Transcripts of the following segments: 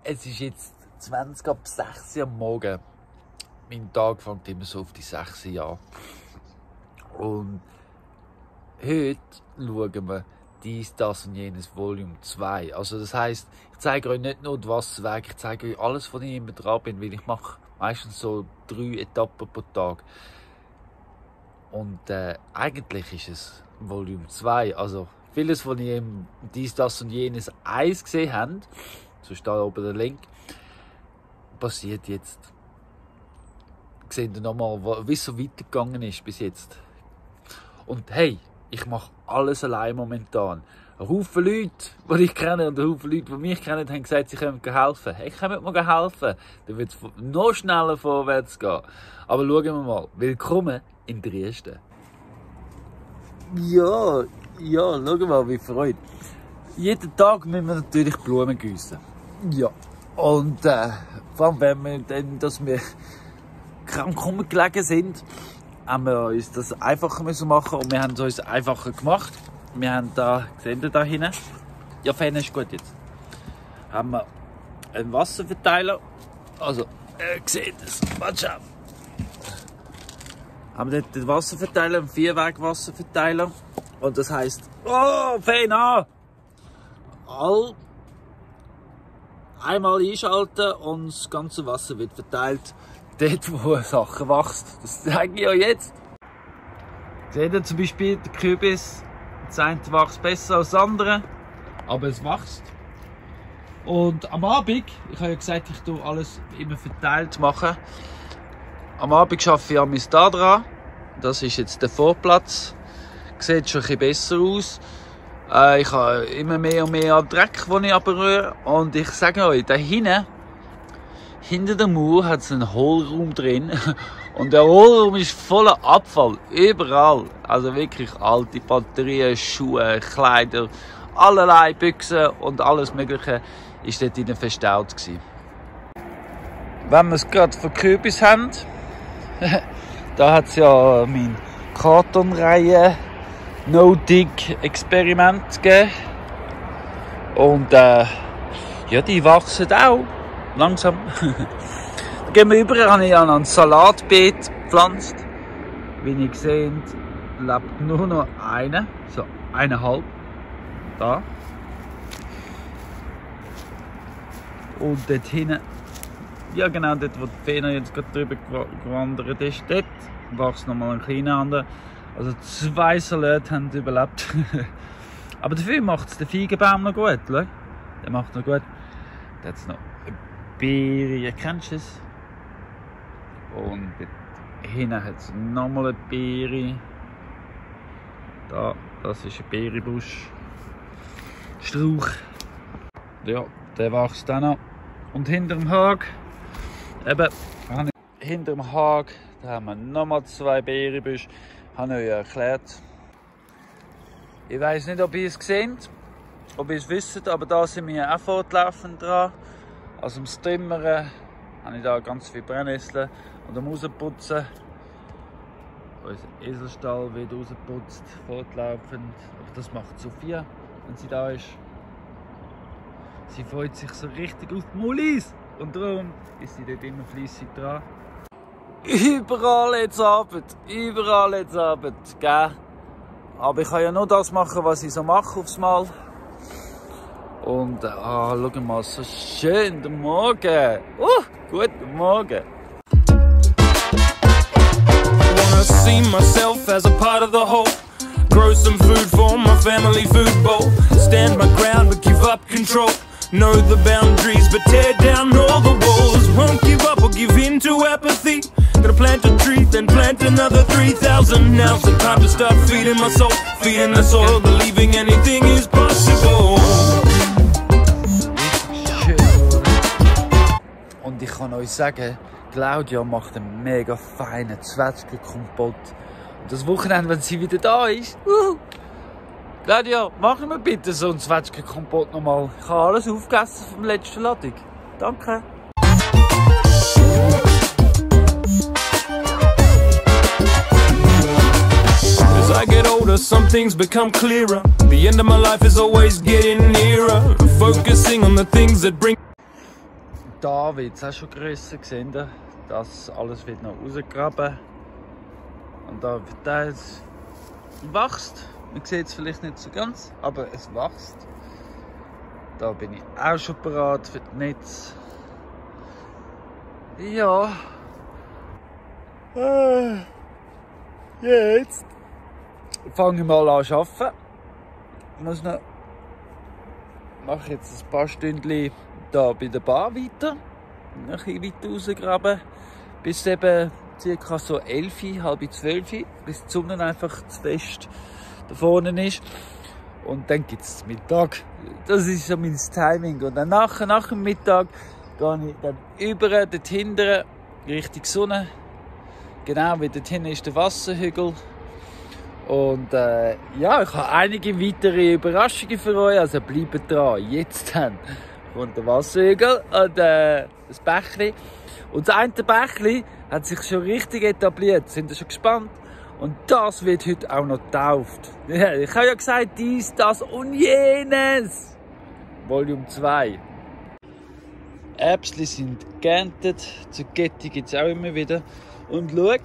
Es ist jetzt 20 ab 6 Uhr am Morgen. Mein Tag fängt immer so auf die 6 Uhr an. Und heute schauen wir dies, das und jenes Volume 2. Also das heisst, ich zeige euch nicht nur die Wasserwege, ich zeige euch alles, was ich immer dran bin, weil ich mache meistens so 3 Etappen pro Tag. Und eigentlich ist es Volume 2. Also vieles, was ihr im dies, das und jenes 1 gesehen habt, so steht da oben der Link, passiert jetzt. Seht ihr nochmal, wie es so weitergegangen ist bis jetzt. Und hey, ich mache alles allein momentan. Ein Haufen Leute, die ich kenne und ein Haufen Leute, die mich kennen, haben gesagt, sie können mir helfen. Hey, ich kann mir helfen. Dann wird es noch schneller vorwärts gehen. Aber schauen wir mal. Willkommen in Dresden. Ja, schau mal, wie freut. Jeden Tag müssen wir natürlich Blumen gießen. Ja. Und vor allem, wenn wir dann, dass wir krank rumgelegen sind, haben wir uns das einfacher müssen machen und wir haben es uns einfacher gemacht. Wir haben da, seht ihr da hinten? Ja, Fähne ist gut jetzt. Haben wir einen Wasserverteiler. Also, seht es, warte schon. Haben wir dort den Wasserverteiler, einen 4-Weg-Wasserverteiler. Und das heisst, oh, Fähne! Einmal einschalten und das ganze Wasser wird verteilt. Dort, wo Sachen wachsen. Das zeige ich euch jetzt. Seht ihr zum Beispiel den Kürbis? Das eine wächst besser als das andere, aber es wächst. Und am Abend, ich habe ja gesagt, ich tue alles immer verteilt machen. Am Abend arbeite ich an da dran. Das ist jetzt der Vorplatz. Sieht schon ein bisschen besser aus. Ich habe immer mehr und mehr Dreck, den ich abrühre. Und ich sage euch, da hinten, hinter der Mauer hat es einen Hohlraum drin. Und der Hohlraum ist voller Abfall. Überall. Also wirklich alte Batterien, Schuhe, Kleider, allerlei Büchsen und alles Mögliche ist dort drinnen verstaut gewesen. Wenn wir es gerade von Kürbis haben, da hat es ja mein Kartonreihe No-Dig-Experiment gegeben. Und ja, die wachsen auch. Langsam. Dann gehen wir über, habe ich an ein Salatbeet gepflanzt. Wie ihr seht, lebt nur noch eine, so 1,5 da. Und dort hinten, ja genau dort, wo die Fähne jetzt gerade drüber gewandert ist, dort wächst noch mal ein kleiner anderer. Also 2 Salate haben überlebt. Aber dafür macht es den Feigenbaum noch gut. Schau. Der macht noch gut. Da hat es noch Beere, kennst du es? Und hinten hat es nochmal eine Beere. Da, das ist ein Beerenbusch. Strauch. Ja, der wächst auch noch. Und hinter dem Hag, eben, hinter dem Hag, da haben wir nochmal 2 Beerenbüsche. Habe ich euch erklärt. Ich weiss nicht, ob ihr es seht, ob ihr es wisst, aber da sind wir auch fortlaufend dran. Also am Stimmern habe ich da ganz viele Brennnesseln und am Rausputzen. Unser Eselstall wird rausgeputzt, fortlaufend. Aber das macht Sophia, wenn sie da ist. Sie freut sich so richtig auf die Mullis und darum ist sie dort immer fleissig dran. Überall jetzt Arbeit, gell? Aber ich kann ja nur das machen, was ich so mache aufs Mal. Und schau mal, so schön, der Morgen. Guten Morgen. Wanna see myself as a part of the whole. Grow some food for my family food bowl. Stand my ground but give up control. Know the boundaries but tear down all the walls. Won't give up or give in to apathy. Gonna plant a tree, then plant another 3,000. Now's the time to start feeding my soul. Feeding the soil, believing anything is possible. Und ich kann euch sagen, Claudia macht einen mega feinen Zwetschgenkompott. Und das Wochenende, wenn sie wieder da ist, Claudia, machen wir bitte so einen Zwetschgenkompott nochmal. Ich habe alles aufgegessen vom letzten Ladung. Danke. As I get older, some things become clearer. The end of my life is always getting nearer. Focusing on the things that bring. da wird es auch schon grösser, sehen ihr? Das alles wird noch rausgegraben. Und da wird das wächst. Man sieht es vielleicht nicht so ganz, aber es wächst. Da bin ich auch schon bereit für das Netz. Ja. Jetzt fange ich mal an zu arbeiten. Mache jetzt ein paar Stündchen da bei der Bar weiter. Ein bisschen weiter rausgraben. Bis eben ca. so 11, halb 12, bis die Sonne einfach zu fest da vorne ist. Und dann gibt es Mittag. Das ist so mein Timing. Und dann nach dem Mittag gehe ich dann über, dort hinten, Richtung Sonne. Genau, wie dort hinten ist der Wasserhügel. Und ja, ich habe einige weitere Überraschungen für euch. Also bleibt dran. Jetzt dann kommt der Wasserhügel und das Bächli. Und das eine Bächli hat sich schon richtig etabliert. Sind ihr schon gespannt? Und das wird heute auch noch getauft. Ja, ich habe ja gesagt, dies, das und jenes. Volume 2. Erbsli sind geerntet. Zucchetti gibt es auch immer wieder. Und schau,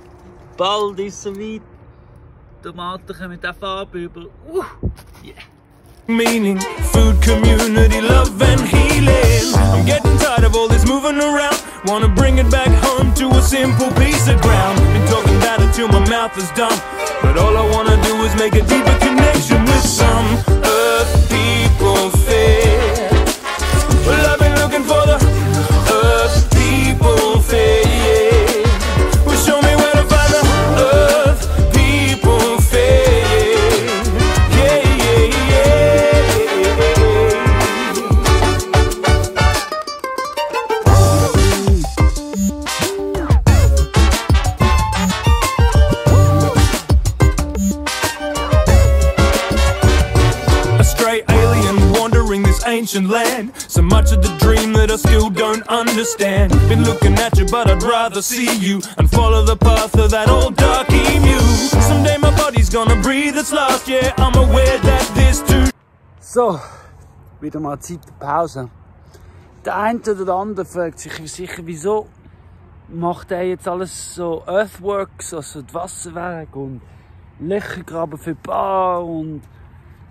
bald ist es soweit. Tomaten kommen mit der Farbe über. Yeah. Meaning, food, community, love and healing. I'm getting tired of all this moving around. Wanna bring it back home to a simple piece of ground. Been talking about it till my mouth is done. But all I wanna do is make a deeper connection with some earth people fair. Well, I've been looking for the earth people fair. Well, show me where to find the earth people fair. Yeah, yeah, yeah. A stray alien wandering this ancient land. So much of the dream that I still don't understand. Been looking at you, but I'd rather see you and follow the path of that old dark emu. Someday my body's gonna breathe its last. Yeah, I'm aware that this too. So, wieder mal Zeit der Pause. Der eine oder der andere fragt sich sicher, wieso macht er jetzt alles so Earthworks, also die Wasserwerke und Löcher graben für die Bar und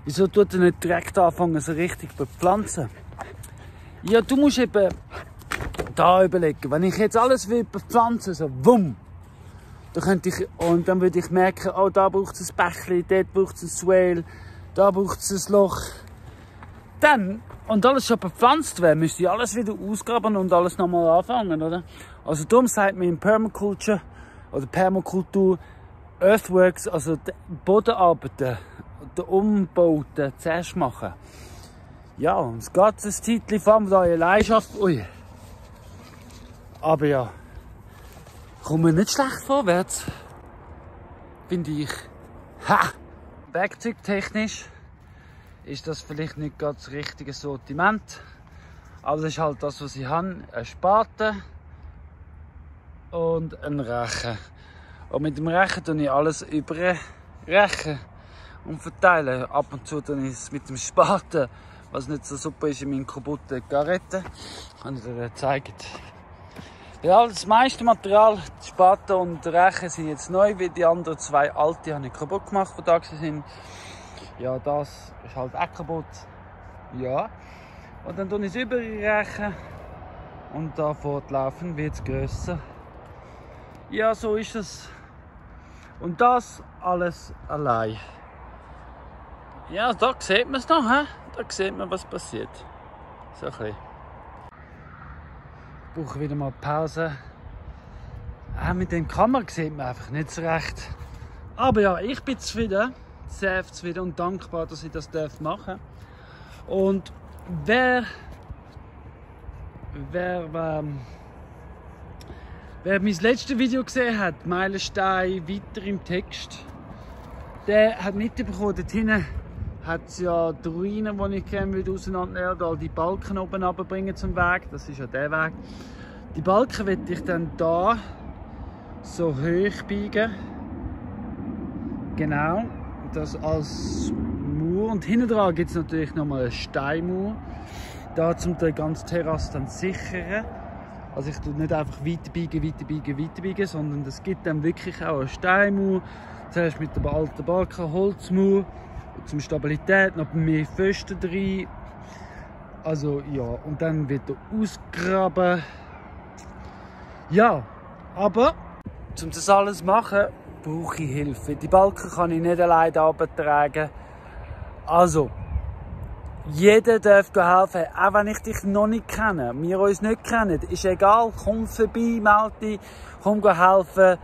wieso tut er nicht direkt anfangen, so richtig zu pflanzen? Ja, du musst eben da überlegen, wenn ich jetzt alles bepflanzen, so wumm, dann könnte ich, und dann würde ich merken, oh, da braucht es ein Bächli, dort braucht es ein Swale, da braucht es ein Loch. Dann, und alles schon bepflanzt wäre, müsste ich alles wieder ausgraben und alles nochmal anfangen, oder? Also darum sagt man in Permaculture oder Permakultur Earthworks, also die Bodenarbeiten, den Umbauten zuerst machen. Ja, und es geht ein Zeitchen, vor allem da in Leidenschaft. Ui. Aber ja, kommen wir nicht schlecht vorwärts, finde ich. Ha! Werkzeugtechnisch ist das vielleicht nicht ganz das richtige Sortiment. Aber das ist halt das, was ich habe. Ein Spaten und ein Rechen. Und mit dem Rechen tue ich alles überrechen und verteilen. Ab und zu tue ich es mit dem Spaten, was nicht so super ist, in meinen kaputten Garetten. Kann ich dir zeigen. Ja, das meiste Material, die Spaten und der Rechen sind jetzt neu, wie die anderen zwei alte habe ich kaputt gemacht, die da sind. Ja, das ist halt auch kaputt. Ja. Und dann tue ich es überrechen und da fortlaufen wird es grösser. Ja, so ist es. Und das alles allein. Ja, da sieht man es noch, he? Da sieht man, was passiert. So ein bisschen. Ich brauche wieder mal Pause. Auch mit dem Kamera sieht man einfach nicht so recht. Aber ja, ich bin zufrieden, sehr zufrieden und dankbar, dass ich das machen darf. Und wer mein letztes Video gesehen hat, Meilenstein weiter im Text, der hat mitbekommen, dort hinten hat es ja die Ruinen, die ich gerne würde auseinandernehmen, all die Balken oben runterbringen zum Weg. Das ist ja der Weg. Die Balken werde ich dann da so hoch biegen. Genau, das als Mauer. Und hinten dran gibt es natürlich nochmal eine Steinmauer. Da zum die ganze Terrasse dann sichern. Also ich tue nicht einfach weiterbiegen, sondern es gibt dann wirklich auch eine Steinmauer. Zuerst mit der alten Balken Holzmauer, zum Stabilität, noch mehr Pfosten rein. Also ja, und dann wird er ausgraben. Ja, aber um das alles zu machen, brauche ich Hilfe. Die Balken kann ich nicht alleine runtertragen. Also, jeder darf helfen, auch wenn ich dich noch nicht kenne, wir uns nicht kennen, ist egal, komm vorbei, melde dich, komm helfen,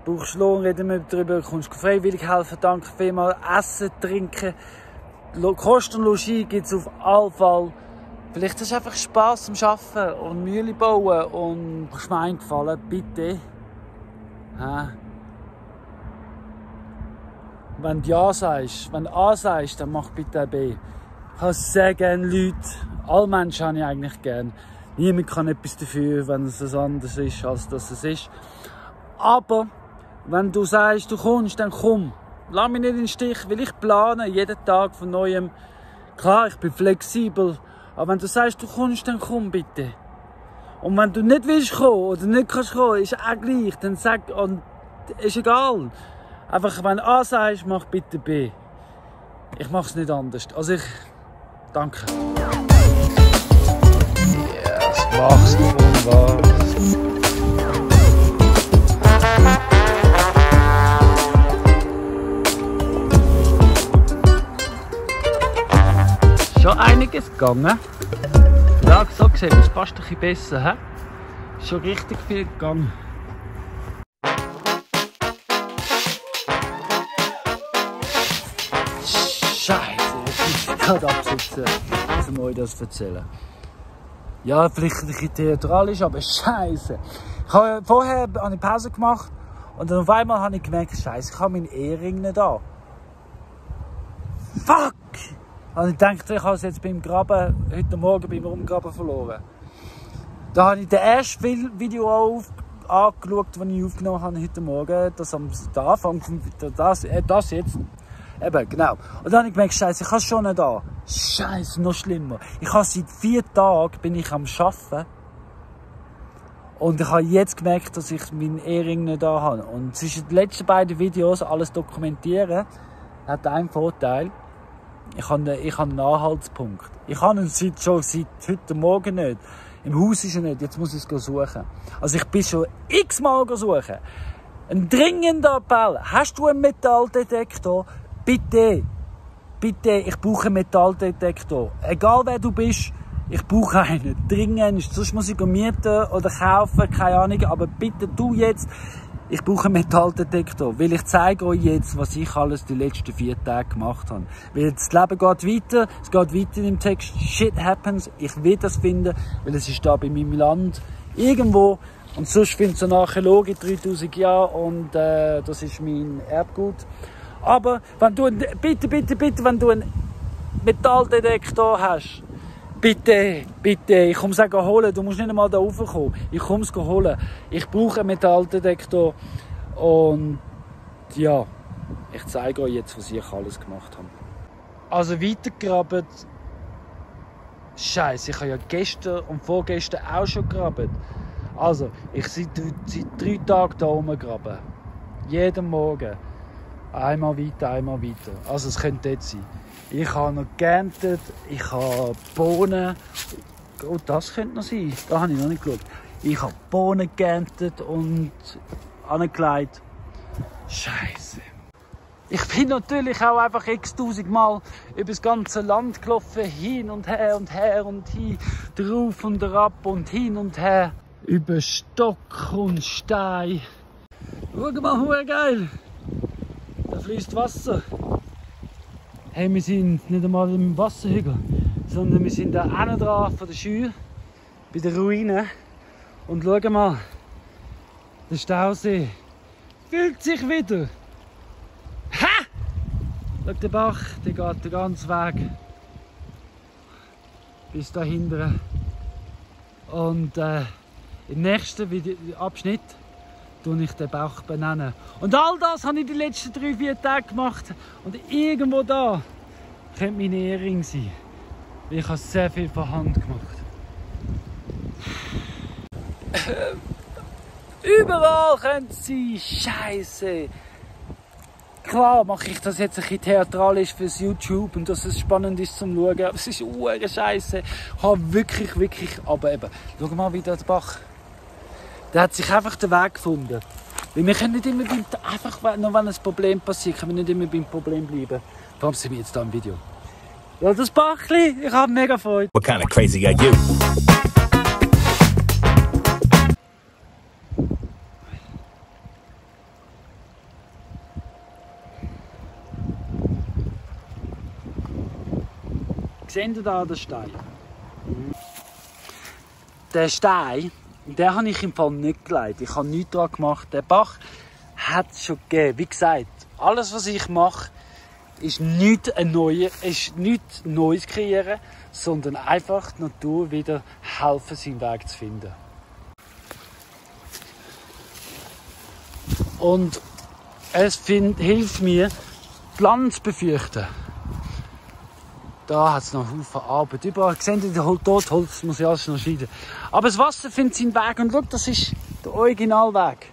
brauchst Lohn, reden wir darüber, kommst freiwillig helfen, danke vielmals, essen, trinken, Kost und Logis gibt es auf alle Fall. Vielleicht hast du einfach Spass am Arbeiten und Mühle bauen und ist mir eingefallen, bitte, wenn du Ja sagst, wenn du A sagst, dann mach bitte ein B. Ich habe sehr gerne Leute, alle Menschen habe ich eigentlich gerne. Niemand kann etwas dafür, wenn es anders ist, als dass es ist. Aber wenn du sagst, du kommst, dann komm. Lass mich nicht in den Stich, weil ich plane jeden Tag von Neuem. Klar, ich bin flexibel, aber wenn du sagst, du kommst, dann komm bitte. Und wenn du nicht willst kommen oder nicht kannst kommen, ist auch gleich, dann sag, und ist egal. Einfach, wenn du A sagst, mach bitte B. Ich mach's nicht anders. Also danke. Yes, machst du wunderbar. Schon einiges gegangen. Ja, so gesehen, das passt ein bisschen besser. He? Schon richtig viel gegangen. Scheiße, jetzt muss ich gerade absitzen, um euch das zu erzählen. Ja, vielleicht ein bisschen theatralisch, aber scheiße. Vorher habe ich Pause gemacht und dann auf einmal habe ich gemerkt, scheiße, ich habe meinen Ehering nicht da. Fuck! Und ich dachte, ich habe es jetzt beim Graben, heute Morgen beim Umgraben verloren. Da habe ich das erste Video angeschaut, das ich aufgenommen habe heute Morgen. Das am Anfang, das jetzt. Eben, genau. Und dann habe ich gemerkt, scheiße, ich habe es schon nicht da. Scheiße, noch schlimmer. Ich habe seit 4 Tagen bin ich am Arbeiten. Und ich habe jetzt gemerkt, dass ich meinen Ehering nicht da habe. Und zwischen den letzten beiden Videos alles dokumentieren, hat einen Vorteil. Ich habe einen Anhaltspunkt. Ich habe ihn schon seit heute Morgen nicht. Im Haus ist er nicht, jetzt muss ich es suchen. Also ich bin schon x-mal suchen. Ein dringender Appell. Hast du einen Metalldetektor? Bitte, ich brauche einen Metalldetektor. Egal wer du bist, ich brauche einen. Dringend. Sonst muss ich mieten oder kaufen, keine Ahnung. Aber bitte du jetzt. Ich brauche einen Metalldetektor, weil ich zeige euch jetzt, was ich alles die letzten 4 Tage gemacht habe. Weil das Leben geht weiter, es geht weiter im Text, shit happens, ich will das finden, weil es ist da bei meinem Land irgendwo. Und sonst findet es eine Archäologe 3000 Jahre und das ist mein Erbgut. Aber wenn du, bitte, wenn du einen Metalldetektor hast, bitte, ich komme es holen. Du musst nicht einmal da raufkommen. Ich komme es holen. Ich brauche einen Metalldetektor. Und ja, ich zeige euch jetzt, was ich alles gemacht habe. Also weitergegraben. Scheiße, ich habe ja gestern und vorgestern auch schon gegraben. Also, ich seit 3 Tagen da rumgraben. Jeden Morgen. Einmal weiter. Also es könnte jetzt sein. Ich habe noch geerntet, ich habe Bohnen. Oh, das könnte noch sein. Da habe ich noch nicht geschaut. Ich habe Bohnen geerntet und angelegt. Scheiße. Ich bin natürlich auch einfach x-tausend Mal über das ganze Land gelaufen. Hin und her und hin. Drauf und herab und hin und her. Über Stock und Stein. Schau mal, hure geil. Da fließt Wasser. Hey, wir sind nicht einmal im Wasserhügel, sondern wir sind da hinten dran von der Schür, bei der Ruine. Und schau mal, der Stausee füllt sich wieder. Ha! Schau, der Bach, der geht den ganzen Weg bis da hinten. Und im nächsten Abschnitt tue ich den Bach benennen. Und all das habe ich die letzten 3-4 Tage gemacht. Und irgendwo da könnte mein Ehering sein. Ich habe sehr viel von Hand gemacht. Überall können sie Scheiße. Klar mache ich das jetzt ein bisschen theatralisch fürs YouTube und dass es spannend ist zum Schauen, aber es ist eine Scheiße. Ich habe wirklich, aber eben, schau mal wieder den Bach. Der hat sich einfach den Weg gefunden. Weil wir können nicht immer einfach, nur wenn ein Problem passiert, können wir nicht immer beim Problem bleiben. Warum sind wir jetzt da im Video? Ja, das Bachli, ich habe mega Freude. What kind of crazy are you? Seht ihr da den Stein? Den Stein, den habe ich im Fall nicht gelegt. Ich habe nichts daran gemacht. Der Bach hat es schon gegeben. Wie gesagt, alles was ich mache, ist nichts Neues kreieren, sondern einfach die Natur wieder helfen, seinen Weg zu finden. Und es hilft mir, die Land zu befürchten. Da hat es noch einen Haufen Arbeit. Überall seht ihr, dort Holz muss ich alles noch schneiden. Aber das Wasser findet seinen Weg. Und schau, das ist der Originalweg.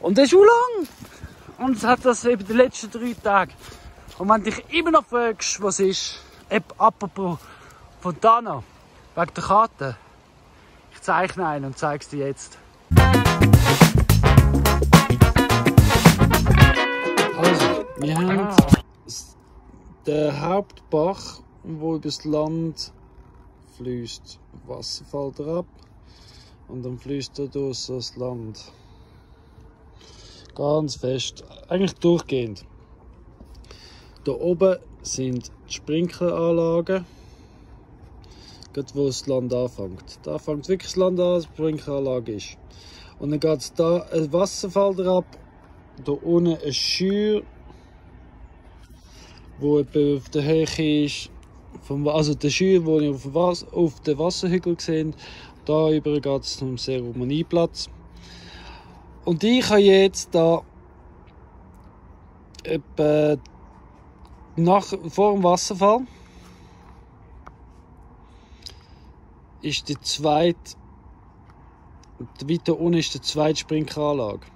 Und der ist schon lang. Und es hat das eben die letzten 3 Tage. Und wenn du dich immer noch fragst, was ist, apropos Fontana, wegen der Karte, ich zeichne einen und zeige es dir jetzt. Also, wir haben der Hauptbach, wo übers Land fließt, Wasser fällt ab und dann fließt er durch das Land. Ganz fest, eigentlich durchgehend. Da oben sind die Sprinkleranlagen, gerade wo das Land anfängt. Da fängt wirklich das Land an, die Sprinkleranlage ist. Und dann geht es da ein Wasserfall ab, da unten eine Schür, wo etwa auf der Höhe ist, also der Schür, wo ich auf den Wasserhügel gesehen. Da über geht es zum Zeremonieplatz. Und ich habe jetzt da etwa vor dem Wasserfall ist die zweite, weiter unten ist die zweite Sprinkleranlage.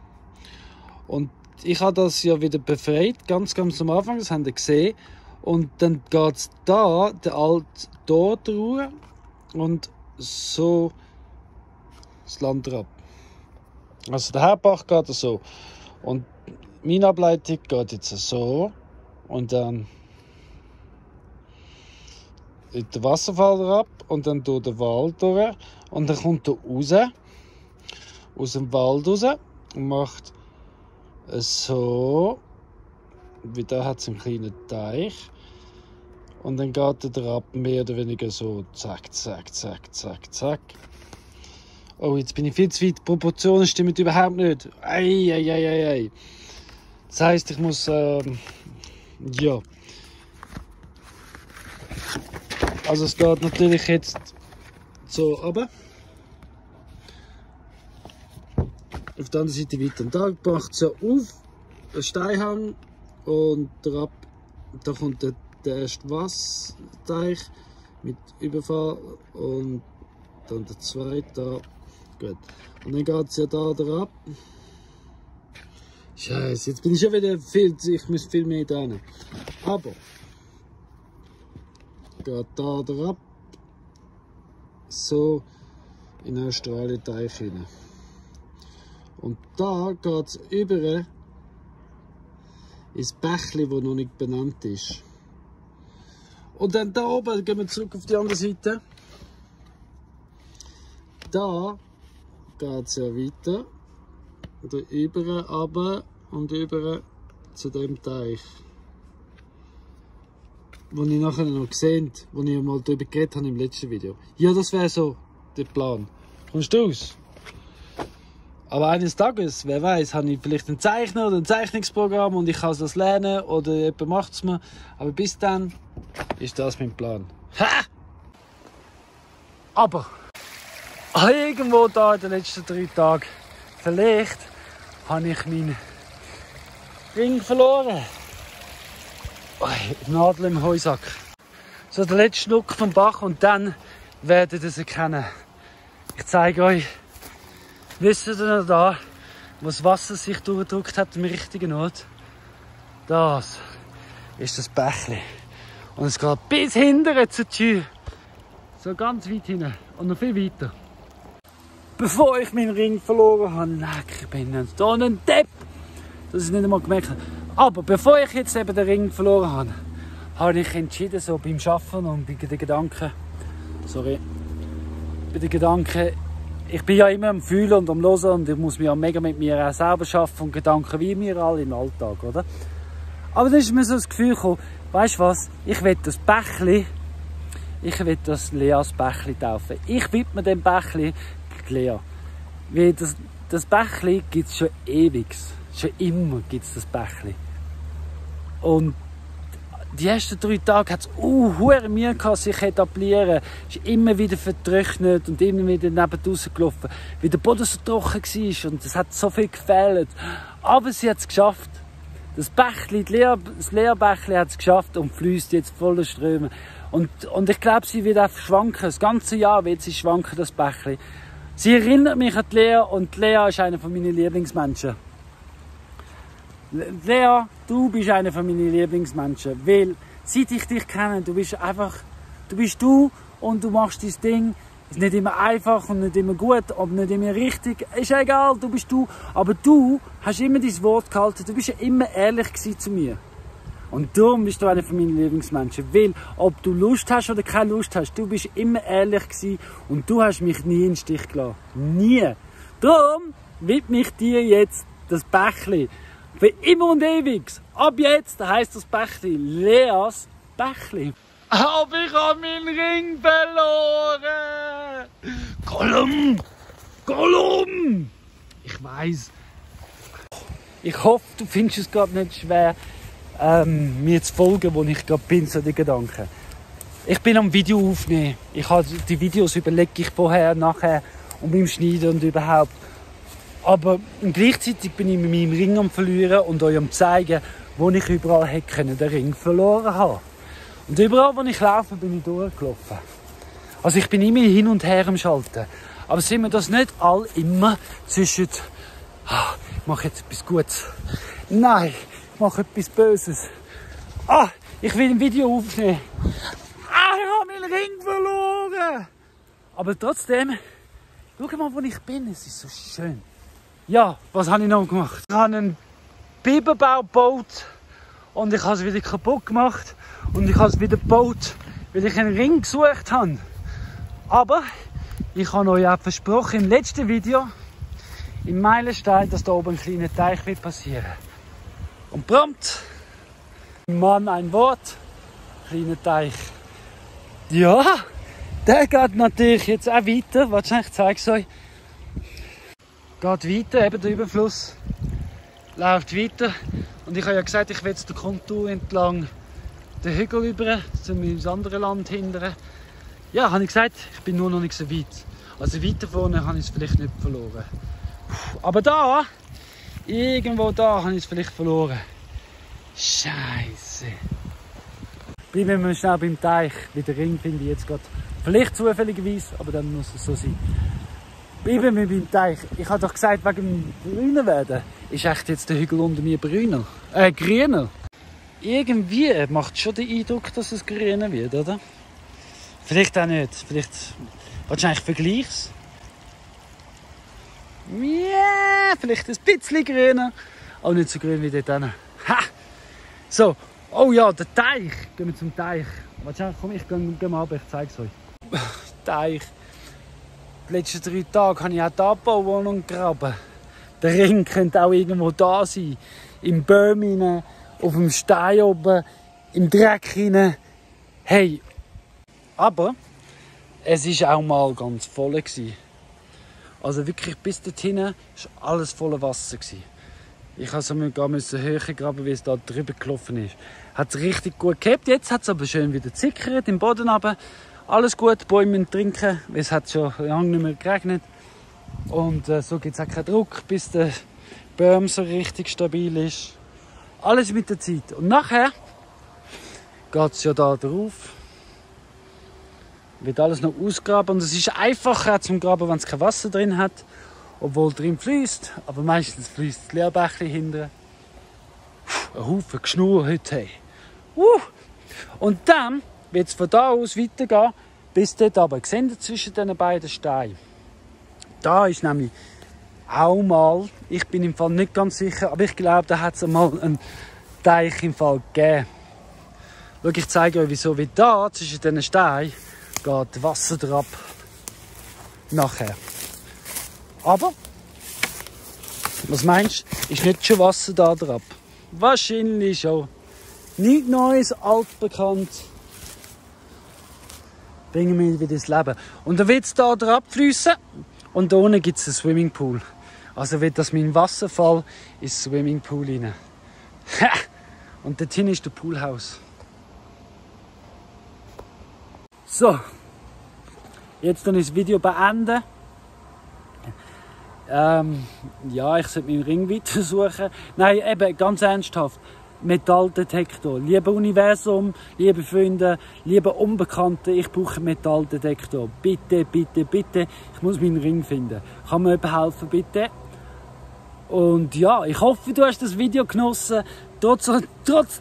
Und ich habe das ja wieder befreit, ganz am Anfang, das habt ihr gesehen. Und dann geht es da, der alte dort ruhen und so das Land ab. Also der Hauptbach geht so. Und meine Ableitung geht jetzt so. Und dann der Wasserfall ab und dann durch den Wald durch. Und dann kommt er raus, aus dem Wald raus und macht so, wie da hat es einen kleinen Teich und dann geht der ab mehr oder weniger so zack. Oh, jetzt bin ich viel zu weit, die Proportionen stimmen überhaupt nicht. Ei. Das heisst, ich muss, ja. Also es geht natürlich jetzt so runter. Auf der anderen Seite weiter. Und da macht es ja auf, einen Steinhang und da kommt der erste Wasserteich mit Überfall und dann der zweite da. Gut. Und dann geht es ja da ab. Scheiße, jetzt bin ich schon wieder ich muss viel mehr dran. Aber geht da ab, so in den Australien-Teich hinein. Und da geht es über ins Bächli, das noch nicht benannt ist. Und dann da oben, gehen wir zurück auf die andere Seite. Da geht es ja weiter. Da über, runter und über zu dem Teich. Wo ich nachher noch gesehen habe, wo ich mal darüber geredet habe im letzten Video. Ja, das wäre so der Plan. Kommst du raus? Aber eines Tages, wer weiß, habe ich vielleicht einen Zeichner oder ein Zeichnungsprogramm und ich kann das lernen oder jemand macht es mir. Aber bis dann ist das mein Plan. Ha! Aber irgendwo da in den letzten 3 Tagen, vielleicht habe ich meinen Ring verloren. Nadel im Heusack. So der letzte Schluck vom Bach und dann werdet ihr es erkennen. Ich zeige euch, wisst ihr noch da, wo das Wasser sich durchgedrückt hat am richtigen Ort? Das ist das Bächli. Und es geht bis hinten zur Tür. So ganz weit hinten und noch viel weiter. Bevor ich meinen Ring verloren habe, ich bin ein Depp, dass ich nicht einmal gemerkt habe. Aber bevor ich jetzt eben den Ring verloren habe, habe ich entschieden, so beim Arbeiten und bei den Gedanken, ich bin ja immer am Fühlen und am Hören und ich muss mich ja mega mit mir auch selber arbeiten und Gedanken wie wir alle im Alltag, oder? Aber dann ist mir so das Gefühl gekommen, weißt du was, ich will das Leas Bächli taufen. Ich widme dem Bächli Lea. Weil das Bächli gibt es schon ewig. Schon immer gibt es das Bächli. Und die ersten 3 Tage hat es hure Mühe gehabt, sich etablieren. Es ist immer wieder vertrocknet und immer wieder neben rausgelaufen, weil der Boden so trocken war und es hat so viel gefehlt. Aber sie hat es geschafft. Das Bächli, das Lea-Bächli hat es geschafft und fließt jetzt voller Ströme. Und ich glaube, sie wird auch schwanken. Das ganze Jahr wird sie schwanken, das Bächli. Sie erinnert mich an die Lea und Lea ist einer meiner Lieblingsmenschen. Lea, du bist einer meiner Lieblingsmenschen, weil seit ich dich kenne, du bist du und du machst dein Ding. Ist nicht immer einfach und nicht immer gut, aber nicht immer richtig. Ist egal, du bist du. Aber du hast immer dein Wort gehalten, du bist ja immer ehrlich gewesen zu mir. Und darum bist du einer meiner Lieblingsmenschen. Weil, ob du Lust hast oder keine Lust hast, du bist immer ehrlich gewesen und du hast mich nie in den Stich gelassen. Nie. Darum widme ich dir jetzt das Bächli. Für immer und ewig. Ab jetzt heisst das Bächli Leas Bächli. Aber ich habe meinen Ring verloren! Gollum! Ich weiss. Ich hoffe, du findest es gerade nicht schwer, mir zu folgen, wo ich gerade bin, so die Gedanken. Ich bin am Video aufnehmen. Die Videos überlege ich vorher, nachher und beim Schneiden und überhaupt. Aber gleichzeitig bin ich mit meinem Ring am Verlieren und euch am zeigen, wo ich überall hätte den Ring verloren haben. Und überall, wo ich laufe, bin ich durchgelaufen. Also ich bin immer hin und her am Schalten. Aber sind wir das nicht all immer zwischen ich mache jetzt etwas Gutes. Nein, ich mache etwas Böses. Ich will ein Video aufnehmen. Ich habe meinen Ring verloren. Aber trotzdem, schau mal, wo ich bin. Es ist so schön. Ja, was habe ich noch gemacht? Ich habe einen Biberbau gebaut und ich habe es wieder kaputt gemacht. Und ich habe es wieder gebaut, weil ich einen Ring gesucht habe. Aber ich habe euch auch versprochen im letzten Video, im Meilenstein, dass da oben ein kleiner Teich wird passieren. Und prompt, Mann, ein Wort, kleiner Teich. Ja, der geht natürlich jetzt auch weiter. Wahrscheinlich zeige ich es euch. Geht weiter, eben der Überfluss läuft weiter. Und ich habe ja gesagt, ich will jetzt die Kontur entlang den Hügel über, zu meinem anderen Land hindern. Ja, habe ich gesagt, ich bin nur noch nicht so weit. Also weiter vorne habe ich es vielleicht nicht verloren. Aber da, irgendwo da, habe ich es vielleicht verloren. Scheiße. Bleiben wir schnell beim Teich, weil den Ring finde ich jetzt gerade. Vielleicht zufälligerweise, aber dann muss es so sein. Bleiben wir beim Teich. Ich habe doch gesagt, wegen dem grüner werden, ist echt jetzt der Hügel unter mir grüner. Irgendwie macht es schon den Eindruck, dass es grüner wird, oder? Vielleicht auch nicht. Vielleicht wahrscheinlich vergleichs. Ja, vielleicht ein bisschen grüner, aber nicht so grün wie dort hinten. Ha! So, oh ja, der Teich. Gehen wir zum Teich. Wahrscheinlich, komm, ich gehe mal ab, ich zeige es euch. Teich. Die letzten 3 Tage habe ich auch die Abbauwohnung gegraben. Der Ring könnte auch irgendwo da sein. Im Baum hinein, auf dem Stein oben, im Dreck hinein. Hey, aber es war auch mal ganz voll. Also wirklich bis dorthin war alles voller Wasser. Ich musste höher graben, wie es da drüber gelaufen ist. Hat es richtig gut gehabt. Jetzt hat es aber schön wieder gezickert im Boden runter. Alles gut, die Bäume trinken, weil es hat schon lange nicht mehr geregnet. Und so gibt es auch keinen Druck, bis der Baum so richtig stabil ist. Alles mit der Zeit. Und nachher geht es ja da drauf. Wird alles noch ausgraben und es ist einfacher zum Graben, wenn es kein Wasser drin hat, obwohl drin fließt. Aber meistens fließt das Leerbächli hinten. Ein Haufen Geschnur heute. Hey. Und dann wird es von da aus weitergehen, bis dort aber. Seht ihr zwischen diesen beiden Steinen? Da ist nämlich auch mal, ich bin im Fall nicht ganz sicher, aber ich glaube, da hat es einmal einen Teich im Fall gegeben. Schau, ich zeige euch, wieso. Wie da zwischen diesen Steinen geht Wasser drauf. Nachher. Aber, was meinst du, ist nicht schon Wasser da drauf? Wahrscheinlich schon. Nichts Neues, altbekannt. Bringen wir wieder ins Leben. Und dann wird es da drauf fließen und da unten gibt es einen Swimmingpool. Also wird das mein Wasserfall ins Swimmingpool rein. Und dort hinten ist der Poolhaus. So, jetzt dann das Video beenden. Ja, ich sollte meinen Ring weitersuchen. Nein, eben, ganz ernsthaft. Metalldetektor. Liebe Universum, liebe Freunde, liebe Unbekannte, ich brauche einen Metalldetektor. Bitte, bitte, bitte. Ich muss meinen Ring finden. Kann mir jemand helfen, bitte? Und ja, ich hoffe, du hast das Video genossen. Trotz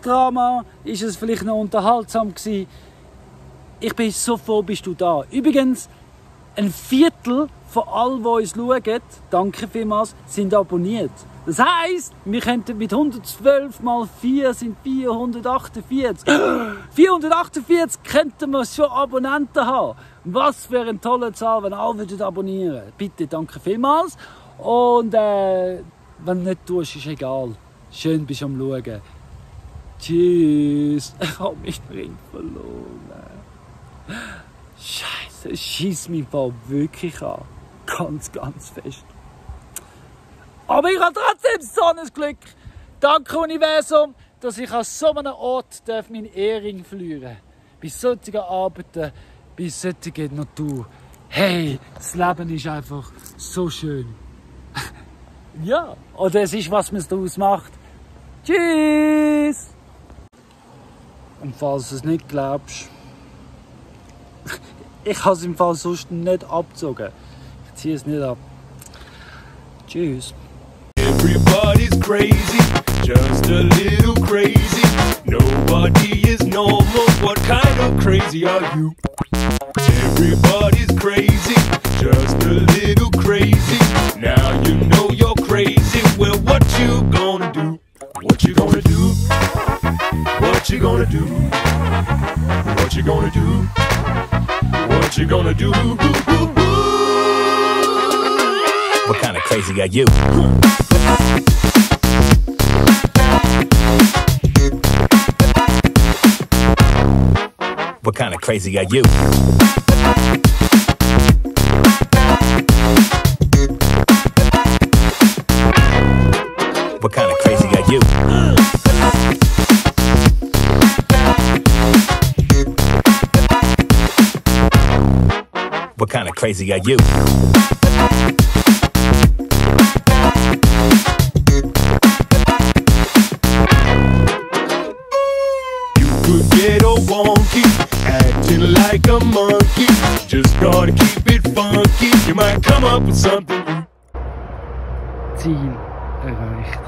Drama ist es vielleicht noch unterhaltsam gewesen. Ich bin so froh, bist du da. Übrigens, ein Viertel von allen, die uns schauen, danke vielmals, sind abonniert. Das heisst, wir könnten mit 112 mal 4 sind 448. 448 könnten wir schon Abonnenten haben. Was für eine tolle Zahl, wenn alle abonnieren würden. Bitte, danke vielmals. Und wenn du nicht tust, ist egal. Schön bist du am Schauen. Tschüss. Ich habe meinen Ring verloren. Scheiße, es schiesst mich wirklich an. Ganz, ganz fest. Aber ich habe trotzdem so ein Glück. Danke Universum, dass ich an so einem Ort meinen Ehering verlieren darf. Bei solchen Arbeiten, bei solcher Natur. Hey, das Leben ist einfach so schön. Ja, oder es ist, was man daraus macht. Tschüss! Und falls du es nicht glaubst, ich habe es im Fall sonst nicht abgezogen. Ich ziehe es nicht ab. Tschüss. Everybody's crazy, just a little crazy. Nobody is normal. What kind of crazy are you? Everybody's crazy, just a little crazy. Now you know you're crazy. Well, what you gonna do? What you gonna do? What you gonna do? What you gonna do? What you gonna do? What kind of crazy are you? What kind of crazy are you? What kind of crazy are you? What kind of crazy are you? Get all wonky, acting like a monkey. Just gotta keep it funky. You might come up with something. Ziel erreicht.